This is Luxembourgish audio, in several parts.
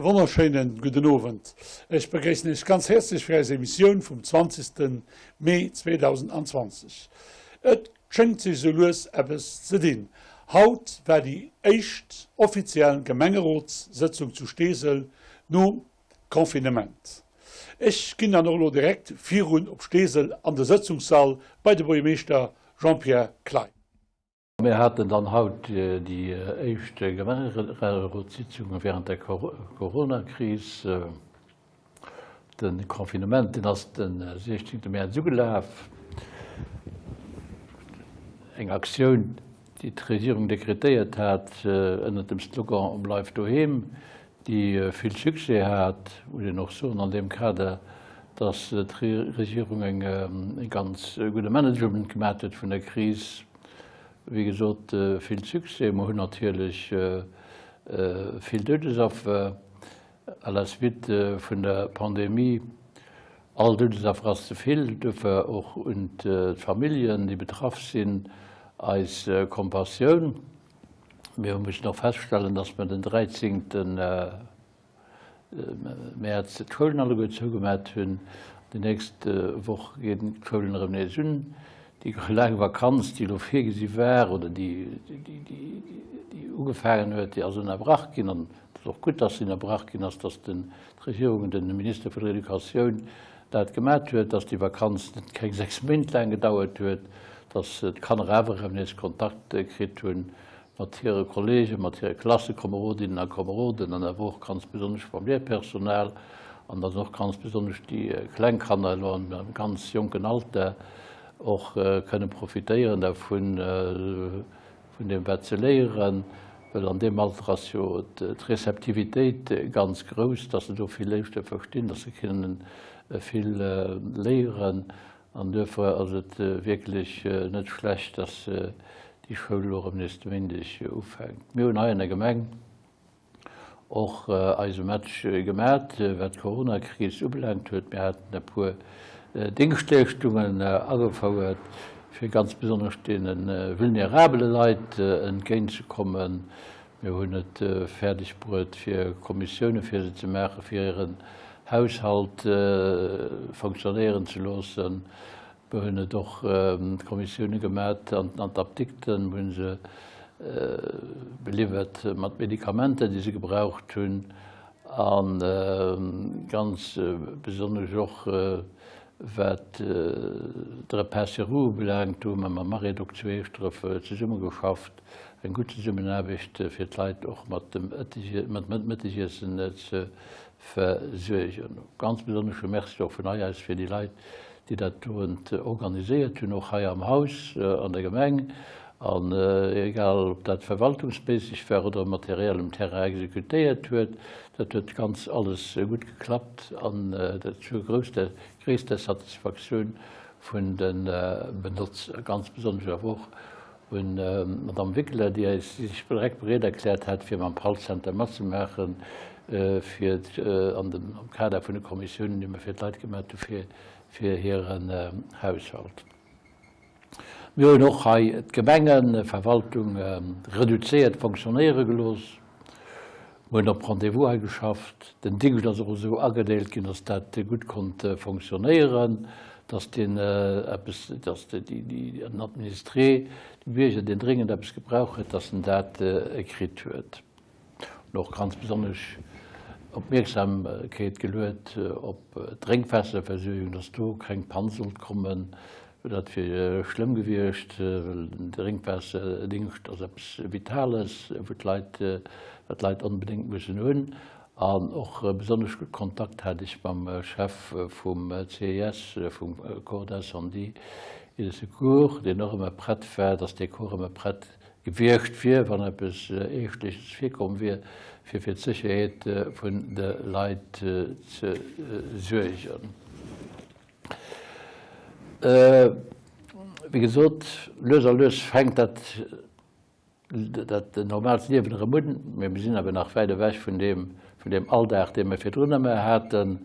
wonnerschéinen gudden Owend. Ech begréissen Iech ganz häerzlech fir eis Emissioun vum 20. Mee 2020. Et schéngt sech esou lues eppes ze dinn. Haut war déi éischt offiziell Gemengerotssëtzung zu Steesel nom Confinement. Ech ginn dann och elo direkt virun op Steesel an de Sëtzungssall bei de Buergermeeschter Jean-Pierre Klein. Mir haten dann haut déi éischt Gemengerotssitzung während der Coronakris. De Confinement, deen ass de 16 Mäerz ugelaf. Eng Aktioun, déi d'Regierung dekretéiert hat ënnert dem Slogan Bleif doheem, déi vill Succès hat, muss een och soen an deem Kader, dass d'Regierung e ganz gudde Management gemat huet vun der Kris. Wéi gesot, vill Succès. Mer hunn natierlech vill Doudesaffer à la suite vun der Pandemie. All Doudesaffer ass ze vill. Duerfir och un d'Familljen, déi betraff sinn, eis Compassioun. Mir mussen och feststellen, dass mer den 13. Mäerz d'Schoulen alleguer zougemat hunn. Déi nächst Woch ginn d'Schoulen erëm nees un. Déi laang Vakanz, déi elo virgesi war oder déi ugefaangen huet, déi ass ënnerbrach ginn. An et ass och gutt, dass se ënnerbrach ginn ass, dass d'Regierung, de Minister vun der Educatioun dat gemat huet, dass déi Vakanz net keng 6 Méint laang gedauert huet, dass d'Kanner awer erëm nees Kontakt kritt hunn mat hire Kollegen, mat hire Klassekomerodinnen a Komeroden an awer och ganz besonnesch mam Léierpersonal an dass och ganz besonnesch déi kleng Kanner elo am ganz jonken Alter och kënne profitéieren dervun, vun deem wat se léieren, well an deem Alter ass jo d'Receptivitéit ganz grouss, dass se do vill éischter verstinn, dass se kënnen vill léieren. An duerfir ass et wierklech net schlecht, dass déi Schoul elo erëm nees de Méindeg ufänkt. Mir hunn hei an der Gemeng och eise Match gemat, wat d'Coronakris ubelaangt huet. Mir haten e puer Déngschtleeschtungen agefouert, fir ganz besonnesch deene vulnerabele Leit entgéintzekommen. Mir hunn et fäerdeg bruet, fir Kommissioune fir se ze maachen, fir hiren Haushalt fonctionnéieren ze loossen. Mir hunn et och Kommissioune gemat an d'Apdikten, mir hu se beliwwert mat Medikamenter, déi se gebraucht hunn a ganz besonnesch och wat de Repas sur roues ubelaangt, do hu mer mam Maredoc zu Eeschdref zesummegeschafft, eng gutt Zesummenaarbecht fir d'Leit och mat dem Mëttegiessen ze versuergen. Ganz besonnesche Merci och vun hei aus fir déi Leit, déi dat doent organiséiert hunn, och hei am Haus an der Gemeng. An egal ob dat verwaltungsméisseg war oder materiell um Terrain exekutéiert huet, dat huet ganz alles gutt geklappt an dat zur grousster, gréisster Satisfaktioun vun de Benotzer. Ganz besonnesch awer och un d'Madame Wickler, déi eis, déi sech direkt bereet erkläert hat, fir mam Pall-Center matzemaachen, fir an dem, am Kader vun de Kommissiounen, déi mer fir d'Leit gemat hu fir, fir hiren Haushalt. Mir hunn och hei d'Gemengeverwaltung reduzéiert fonctionnéiere gelooss. Mir hunn op Rendez-vous hei geschafft. Den Dingscht ass och esou agedeelt ginn, dass dat gutt konnt fonctionnéieren, dass deen eppes, dass den Administré, de Bierger, deen dréngend eppes gebraucht huet, dass en dat kritt huet. An och ganz besonnesch Opmierksamkeet geluet op d'Drénkwaasserversuergung, dass do keng Pann sollt kommen. Dat wier schlëmm gewiescht, well den Drénkwaasserdingscht ass eppes Vitales, wou d'Leit, wat d'Leit onbedéngt mussen hunn. An och besonnesch gutt Kontakt hat ech mam Chef vum CIS, vum Corps d'incendie et de secours, deen och ëmmer prett war, dass dee Corps ëmmer prett gewiescht wier, wann eppes Eeschtleches virkomm wier, fir fir d'Sécherheet vun de Leit ze suergen. Wéi gesot, lues a lues fänkt dat dat normaalt Liewen erëm un, mee mir sinn awer nach wäit ewech vun deem, vun deem Alldag, dee mir virdrun ëmmer haten.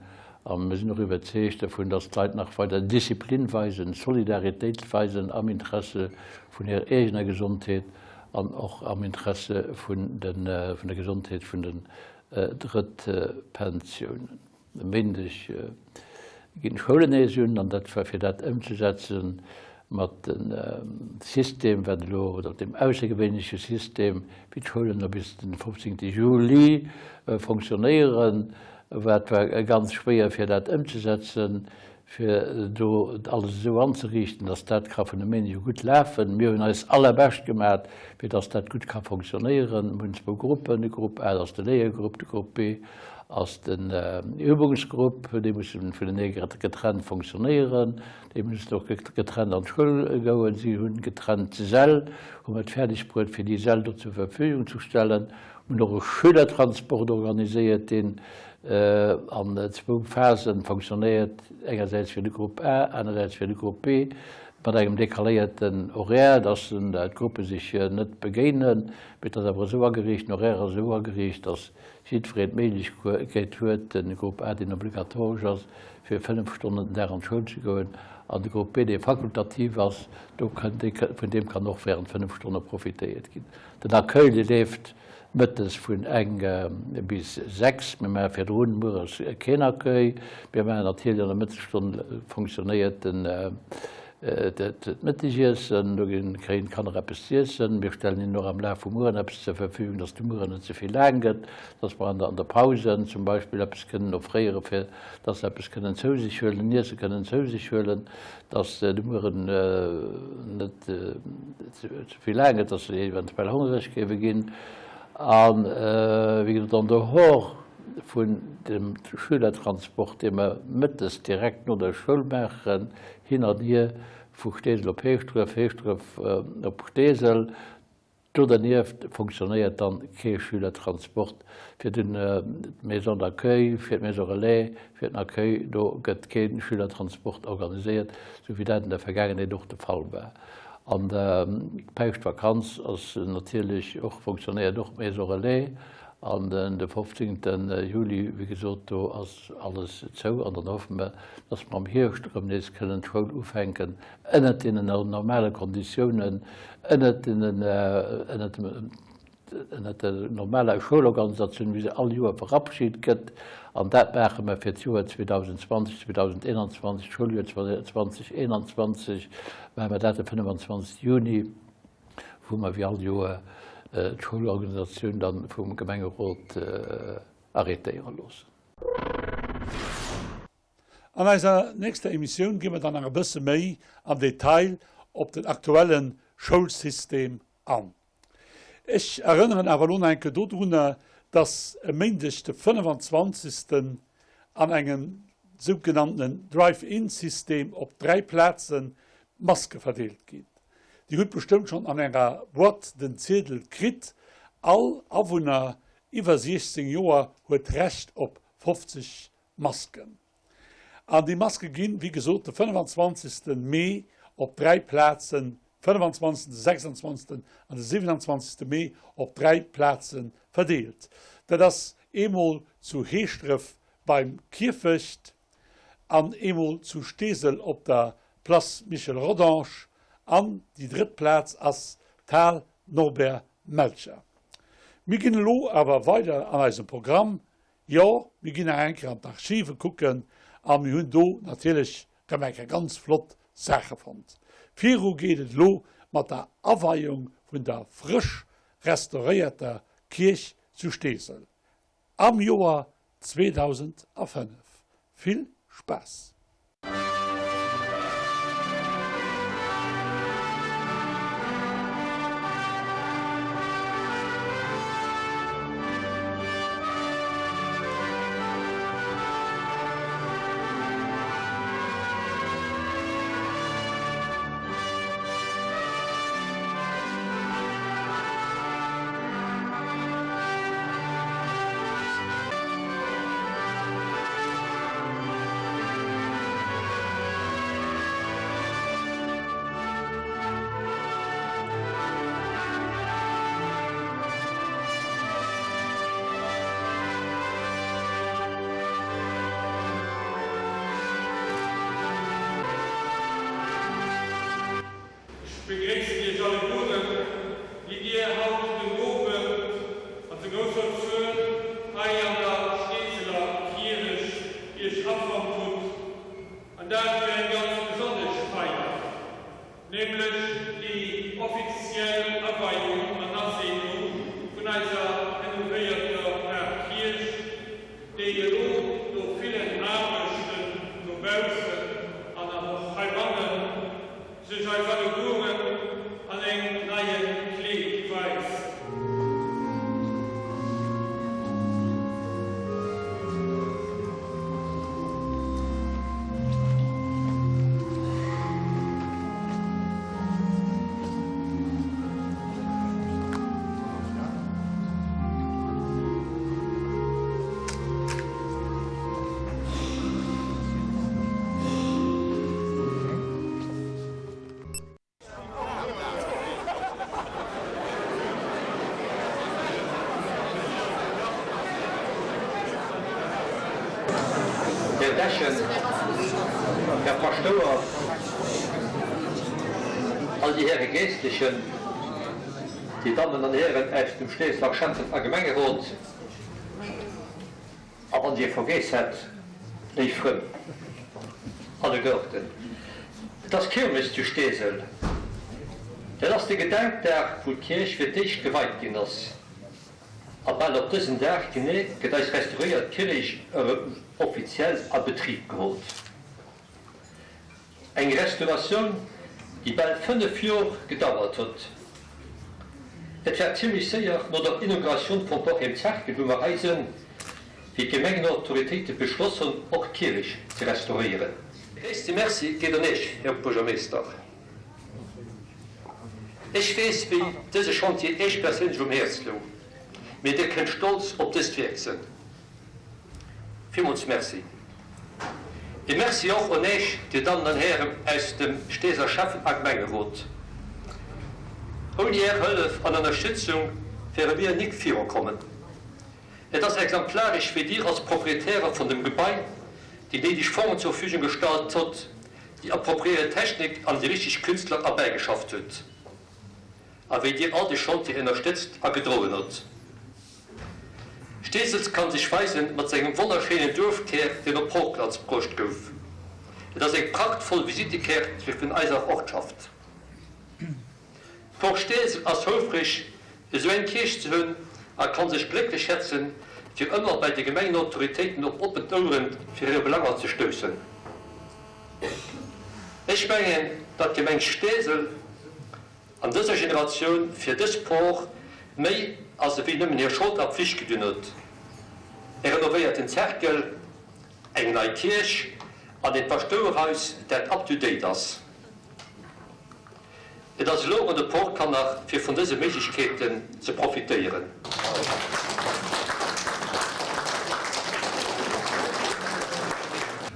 A mir sinn och iwwerzeegt dovun, dass d'Leit nach weider Disziplin weisen, Solidaritéit weisen am Interesse vun hirer eegener Gesondheet an och am Interesse vun de, vun der Gesondheet vun de. Drëtt Pensiounen. E Méindeg ginn d'Schoulen nees un, an dat war fir dat ëmzesetzen mat dem System, wat elo, oder dem aussergewéinleche System, wéi d'Schoulen elo bis den 15. Juli fonctionnéieren, wat war ganz schwéier fir dat ëmzesetzen, fir do alles esou anzeriichten, dass dat ka vun e Méindeg u gutt lafen. Mir hunn eist Allerbescht gemat, fir dass dat gutt ka fonctionnéieren. Mir hunn zwou Gruppen, de Grupp A ass de Léiergrupp, de Grupp B ass den Übungsgrupp. Déi musse vunenee getrennt fonctionnéieren, déi mussen och getrennt an d'Schoul goen. Si hunn getrennt Säll, hu mer et fäerdeg bruet, fir déi Säll do zur Verfügung zu stellen. Mir hunn och e Schülertransport organiséiert, deen an zwou Phasen fonctionnéiert, engersäits fir de Grupp A, anersäits fir de Grupp B, mat engem decaléierten Horaire, dass d'Gruppe sech net begéinen. Mee et ass awer esou ageriicht, den Horaire ass esou ageriicht, dass jiddwereen d'Méiglechkeet huet, de Grupp A, deen obligatoresch ass, fir 5 Stonnen den Dag an d'Schoul ze goen, an de Grupp B, dee fakultativ ass, do kënn, vun deem kann och während 5 Stonne profitéiert ginn. Den Accueil, dee leeft Mëttes vun eng bis 6. Mir maache virdrun mueres keen Accueil. Mir maachen natierlech an der Mëttesstonn fonctionnéiert den d'Mëttegiessen. Do kréien d'Kanner eppes z'iessen. Mir stellen hinnen och am Laf vum Mueren eppes zur Verfügung, dass de Mueren net ze vill laang gëtt, dass mer an der Pausen zum Beispill eppes kënnen offréieren, fir dass se eppes kënnen zou sech huelen, en Iesse kënnen zou sech huelen. dass de Mueren net ze vill laang gëtt, dass se eventuell hongereg géife ginn. A wéi gesot, en dehors vun dem Schülertransport, dee mer mëttes direkt no der Schoul maachen, hin an hier vu Steesel op Heeschdref, Heeschdref op Steesel, Do dernieft fonctionnéiert dann kee Schülertransport fir den d'Maison d'accueil, fir d'Maison relais, fir den Accueil. Do gëtt kee Schülertransport organiséiert, sou wéi dat an der Vergaangenheet och de Fall war. An der Päischtvakanz ass natierlech och, fonctionnéiert och d'Maison relais. An de 15. Juli, wéi gesot, do ass alles zou. An dann hoffe mer, dass mer am Hierscht erëm nees kënnen d'Schoul ufänken. Ënnert deenen normale Konditiounen, ënnert deenen, ënnert dem, ënnert der normaler Schoulorganisatioun, wéi se all Joer verabschiedt gëtt, an dat maache mer fir d'Joer 2020, 2021, d'Schouljoer 2021, maache mer dat de 25. Juni, wou mer wéi all Joer d'Schoulorganisatioun dann vum Gemengerot arrêtéiere loossen. An eiser nächster Emissioun gi mer dann nach e bësse méi am Detail op den aktuelle Schoulsystem an. Ech erënneren awer elo nach eng Kéier dodrunner, dass e Méindeg de 25. An engem sougenanntenen Drive-In-System op 3 Plazen d'Maske verdeelt ginn. Dir hutt bestëmmt schonn an Ärer Boîte den Ziedel kritt, All Awunner iwwer 16 Joer huet d'Recht op 50 Masken. An déi Maske ginn, wéi gesot, de 25. Mee op 3 Plazen, 25., de 26. an de 27. Mee op 3 Plaze verdeelt. Dat ass eemol zu Heeschdref beim Kierfecht an eemol zu Steesel op der Place Michel Rodange an déi drëtt Plaz ass d'Hal Norbert Melcher. Mir ginn elo awer weider an eisem Programm. Jo, mir ginn nach eng Kéier an d'Archive kucken a mir hunn do natierlech rëm eng Kéier ganz flott Saache fonnt. Viru geet et elo mat der Aweiung vun der frësch restauréierter Kierch zu Steesel am Joer 2005. Vill Spaass! dat fir eng ganz besonnesch Feier, nämlech déi offiziell Aweiung an Aseegnung vun eiser renovéierter Parkierch, déi elo no villen Aarbechten dobaussen an awer och heibannen sech eis allegueren an engem neie Kleed weist. Här Dechen, Här Paschtouer, all déi Häre Geeschtlechen, Dir Dammen an Hären aus dem Steeseler Schäffen a Gemengerot, A wann Dir vergeess hätt, léif Frënn, alleguerten, et ass Kirmes zu Steesel. Dat ass de Gedenkdag, wou d'Kierch fir d'éischt geweit ginn ass. A bal op dësen Dag genee gëtt eis restauréiert Kirrich erëm offiziell a Betrib gehollt. Eng Restauratioun, déi bal 5 Jor gedauert huet. Et war zimlech séier no der Inauguratioun vum Porheim Cercle, wou mer hei sënn, wéi d'Gemengenautoritéite beschloss hunn, och d'Kierch ze restauréieren. E gréisste Merci geet un Iech, Här Buergermeester. Ech weess, wéi dëse Chantier Iech perséinlech um Häerz louch, mee Dir kënnt stolz op dëst Wierk sënn. Villmools Merci. E Merci och un Äech, Dir Dammen an Hären aus dem Steeser Schäffen a Gemengerot. Ouni Är Hëllef an Ënnerstützung wäre mir nik virukommen. Et ass exemplaresch, wéi Dir als Proprietäre vun dem Gebai déi néideg Fongen zur Verfügung gestallt hutt, déi appropriéiert Technik an déi richteg Künstler erbäigeschafft hutt a wéi Dir all de Chantier ënnerstëtzt a gedroen hutt. Steesels kann sech weisen mat sengem wonnerschéinen Duerfkär, deen op Hochglanz bruecht gouf. Et ass eng prachtvoll Visitekaart fir vun eiser Ortschaft. D'Por Steesel ass houfreg esou eng Kierch ze hunn a kann sech glécklech schätzen, fir ëmmer bei de Gemengenautoritéiten op oppen Oueren fir hir Belanger ze stoussen. Ech mengen, datt d'Gemeng Steesel an dëser Generatioun fir dës Por méi ass ewéi nëmmen hir Schold a Pflicht gedun huet, e renovéierten Zerkel, eng nei Kierch an een Paschtouerhaus, dat up to date ass. Et ass elo un de Porkanner fir vun dëse Méiglechkeeten ze profitéieren.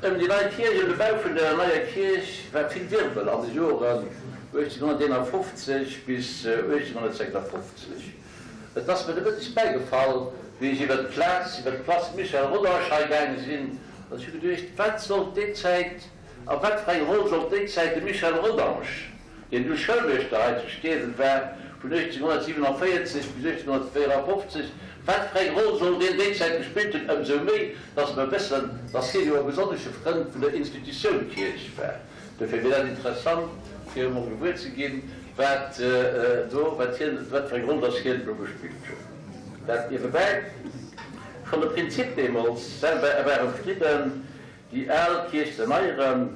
Ëm déi nei Kierch, ëm de Bau vun der neier Kierch war vill Wirbel an de Joren 1851 bis 1856. Et ass mir de Mëtteg bäigefall, wéi ech iwwer d'Plaz, iwwer d'Place Michel Rodange hei gaange sinn, an ech hu geduecht, wat sollt déi Zäit a wat fir eng Roll sollt déi Zäit de Michel Rodange, deen du Schoulmeeschter hei zu Steesel war, vun 1847 bis 1854, wat fir eng Roll soll deen déi Zäit gespillt hunn, ëmsou méi, datt mer wëssen, datt hien jo e besonnesche Frënd vun der Institutioun Kierch war. Dofir wier dat interessant, fir emol gewuer ze ginn, wat do, wat hien, wat fir eng Roll dass hien do gespillt huet. Dat niewebäi. Schonn de Prinzip deemools selwer war ëmstridden, déi al Kierch ze erneieren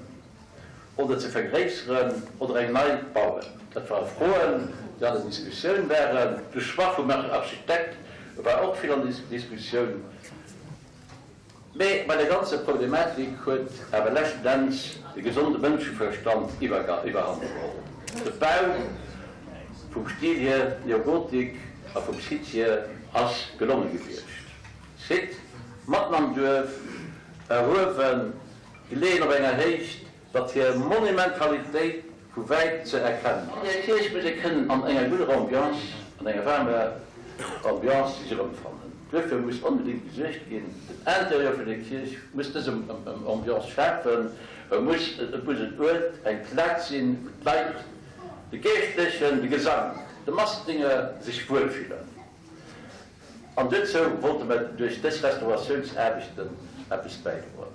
oder ze vergréisseren oder eng nei bauen. Dat ware Froen, déi an der Diskussioun waren. De Choix vum Architekt war och vill an der Diskussioun. Mee bei der ganzer Problematik huet awer leschten Enns de gesonde Mënscheverstand iwwerhand geholl. De Bau, vum Stil hier Neogotik a vum Site hier, ass gelonge gewiescht. Site, matten am Duerf, erhuewen, geleeën op enger Héicht, datt hir Monumentalitéit vu wäit ze erkennen ass. An där Kierch muss ee kënnen an enger gudder Ambiance, an enger waarmer Ambiance sech erëmfannen. Duerfir muss onbedéngt gesuergt ginn, den Intérieur vun der Kierch muss dës Ambiance schafen. Et muss, et muss en Uert, eng Plaz sinn, wou d'Leit, de Geeschtlechen, de Gesang, de Massdénger sech wuelfillen. An duerzou wollte mer duerch dës Restauratiounsaarbechten eppes bäidroen.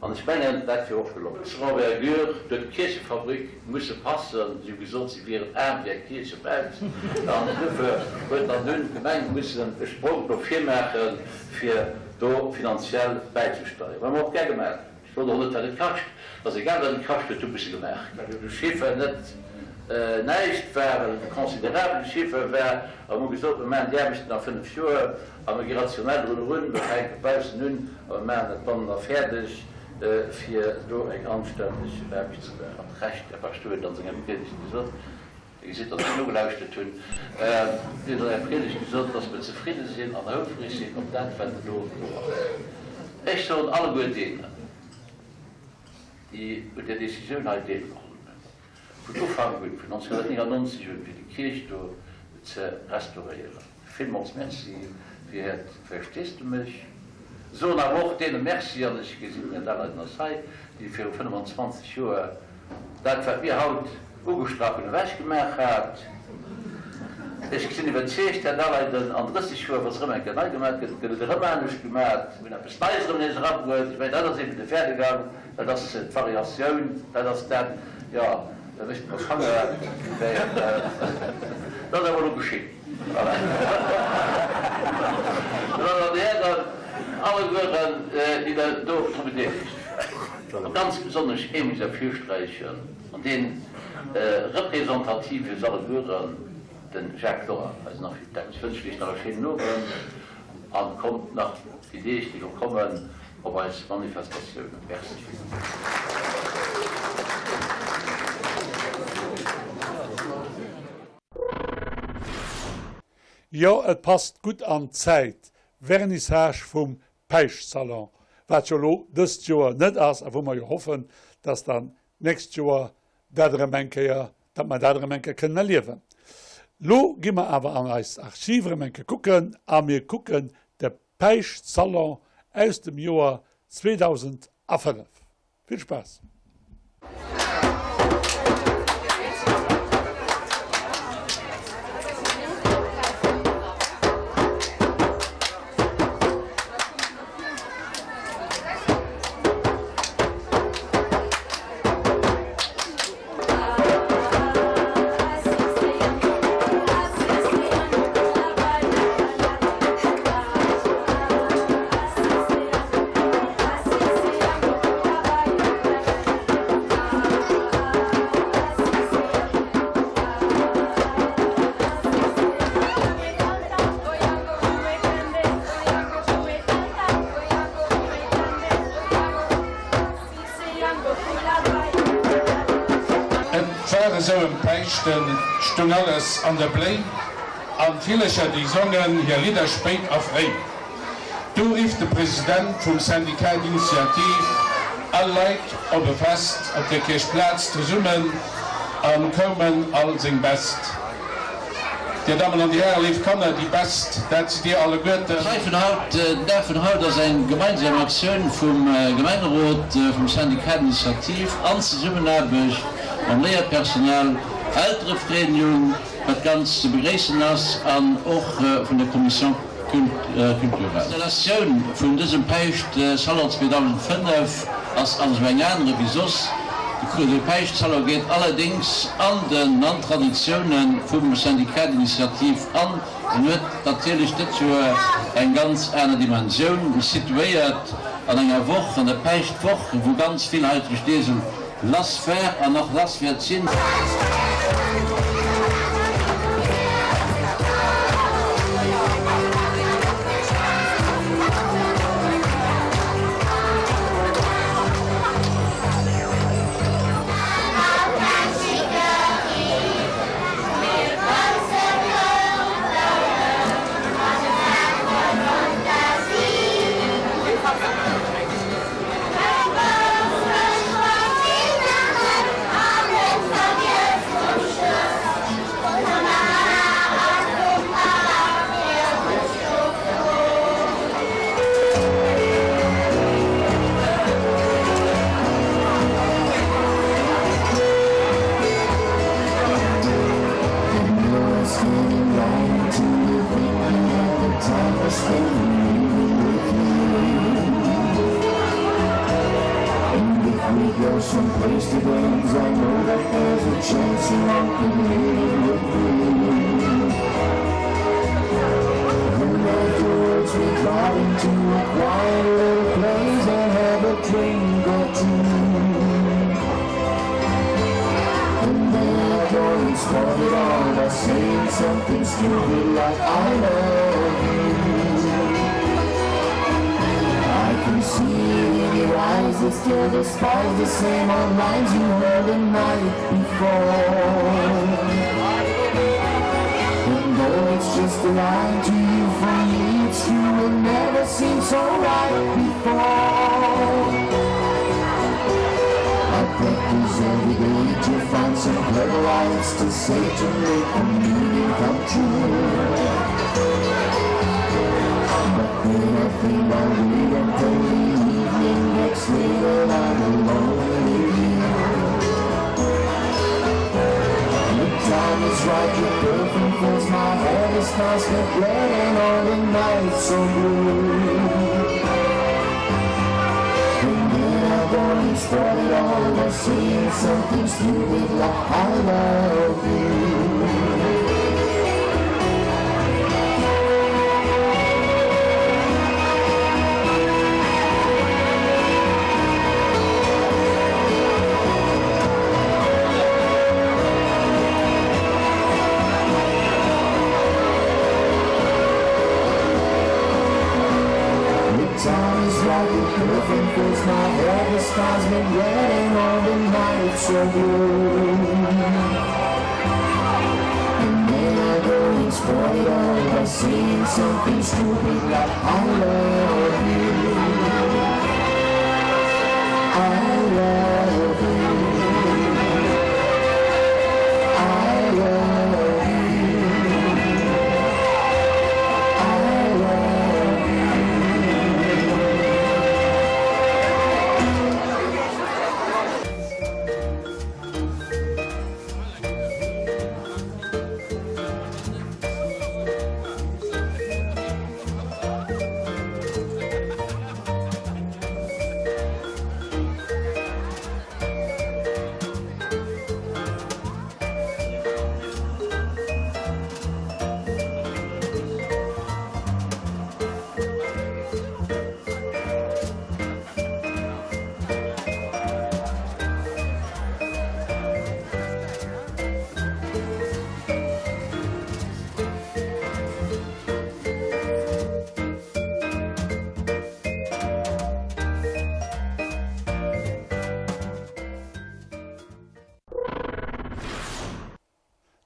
An ech mengen, dat wier och gelongen. Envergure, do huet d'Kierchefabrik musse passen. Si hu gesot, si wieren aarm wéi eng Kierchemaus. An duerfir huet dann dunn d'Gemeng mussen e Sprong no vir maachen, fir do finanziell bäizesteieren. Hu mer och gär gemaach. Ech wollt och net, wat et kascht. Et ass egal, wat et kascht huet, hu musse gemaach ginn. Well jo de Chiffer net näischt war, well et e considerabele Chiffer war. A mir hu gesot, mir maachen déi Aarbechten a 5 Joer a mir gi rationell drun erun, mir fänke baussen un a mir maachen et bannen da fäerdeg, fir do eng anstänneg Aarbecht ze maachen. Recht, Här Paschtouer huet an senger Priedegt gesot, Dir gesitt, datt ech nogelauschtert hunn, Dir hutt an Ärer Priedegt gesot, datt mir zefridde sinn an houfreg sinn op dat, wat elo do ass. Ech soen alleguer deenen, déi un där Décisioun hei deelgeholl hunn, vun Ufank un, vun 1999 un, fir déi Kierch do ze restauréieren, villmools Merci fir Äert Versteesdemech. Soen awer och deene Merci, an ech gesinn, den Här Daleiden ass hei, déi viru 25 Joer dat, wat mir haut ugestrach hunn, ewechgemaach hat. Ech sinn iwwerzeegt, Här Daleiden, an 30 Joer, wa se erëm eng Kéier nei gemaach gëtt, gëtt et erëm anescht gemaach. Mir hunn eppes Neies erëm nees erabruet. Ech mengen, dat ass eben de Werdegang, dat ass d'Variatioun, dat ass dat, jo, da mécht mer Fanger, mä dat ass awer elo geschitt. Voilà. Dir Dammen an Dir Hären, allegueren, déi Der do dru bedeelegt waart, a ganz besonnesch ee muss ervirsträichen, an dee representativ fir eis allegueren, de Jacques Lorang, eisen Architekt. Ech wënschen Iech nach e schéinen Owend a kommt nach déi Deeg, déi elo kommen, op eis Manifestatiounen. Merci. Jo, et passt gutt an d'Zäit, Vernissage vum Päischtsalon, wat jo elo dëst Joer net ass a wou mer jo hoffen, dass dann d'nächst Joer dat erëm eng Kéier, datt mer dat erëm eng Kéier kënnen erliewen. Lo gi mer awer an eis Archiv erëm eng Kéier kucken a mir kucken de Päischtsalon aus dem Joer 2005. Vill Spaass! Et war esou ëm Päischten, 't stung alles an der Bléi, an d'Villercher déi songen hir Lidder spéit a fréi. Du rifft de President vum Syndicat d'initiative all Leit op e Fest op der Kierchplaz zesummen an koumen all seng Best. Dir Dammen an Dir Hären, léif Kanner, déi Best, dat sidd Dir alleguerten. D'Rei vun haut, Den Dag vun haut ass eng gemeinsam Aktioun vum Gemengerot, vum Syndicat d'initiative an Zesummenaarbecht mam Léierpersonal, Elterefreenjung, wat ganz ze begréissen ass, an och vun der Commission culturelle. D'Installatioun vun dësem Päischt-Salon 2005 ass also eng aner ewéi soss. De Päischt-Salon geet allerdéngs an den an d'Traditioune vum Syndicat d'initiative an. En huet natierlech dëst Joer eng ganz aner Dimensioun, situéiert an enger Woch, an der Päischtwoch, wou ganz vill hei zu Steesel Lass war an nach lass wäert sinn. go someplace to dance, I know that there's a chance you won't be leaving with me. And afterwards we drive into a quiet little place and have a drink or two. And then I go and spoil it all by saying something stupid like I love you. I can see it in your eyes that still despise the same old lines you heard the night before. And though it's just a lie to you, for me it's true, it never seemed so right before. I practice every day to find some clever lines to say to make the meaning come true. But then I think I'll wait until the evening gets late and I'm alone with you. The time is right, your perfume fills my head, the stars get red and all the nights so blue. And then I go and spoil it all by saying something stupid like I love you. The time is right, your perfume fills my head, the stars get red and all the nights so blue. And then I go and spoil it all by saying something stupid like I love you. I love you. I love you. I love you.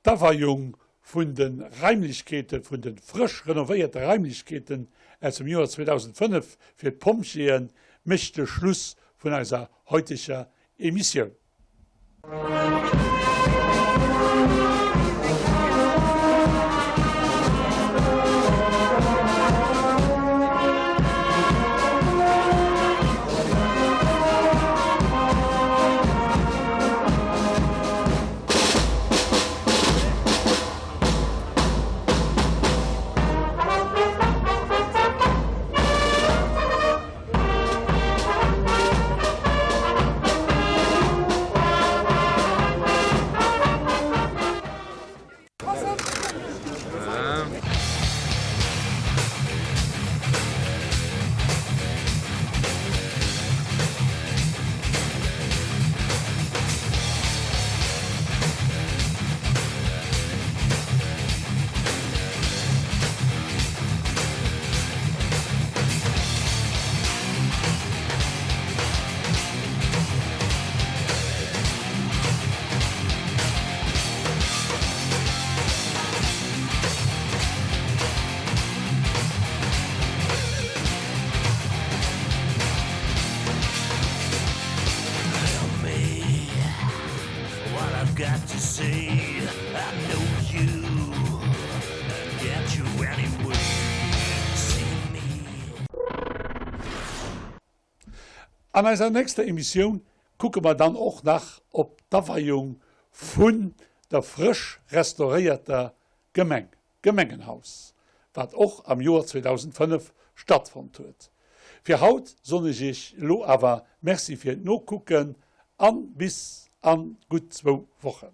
D'Aweiung vun de Raimlechkeete vun de frësch renovéierte Raimlechkeeten aus dem Joer 2005 fir d'Pompjeeë mécht de Schluss vun eiser heuteger Emissioun. An eiser nächster Emissioun kucke mer dann och nach op d'Aweiung vun der frësch restauréierter Gemeng, Gemengenhaus, wat och am Joer 2005 stattfonnt huet. Fir haut soen ech iech elo awer Merci fir d'Nokucken. An bis an gutt zwou Wochen.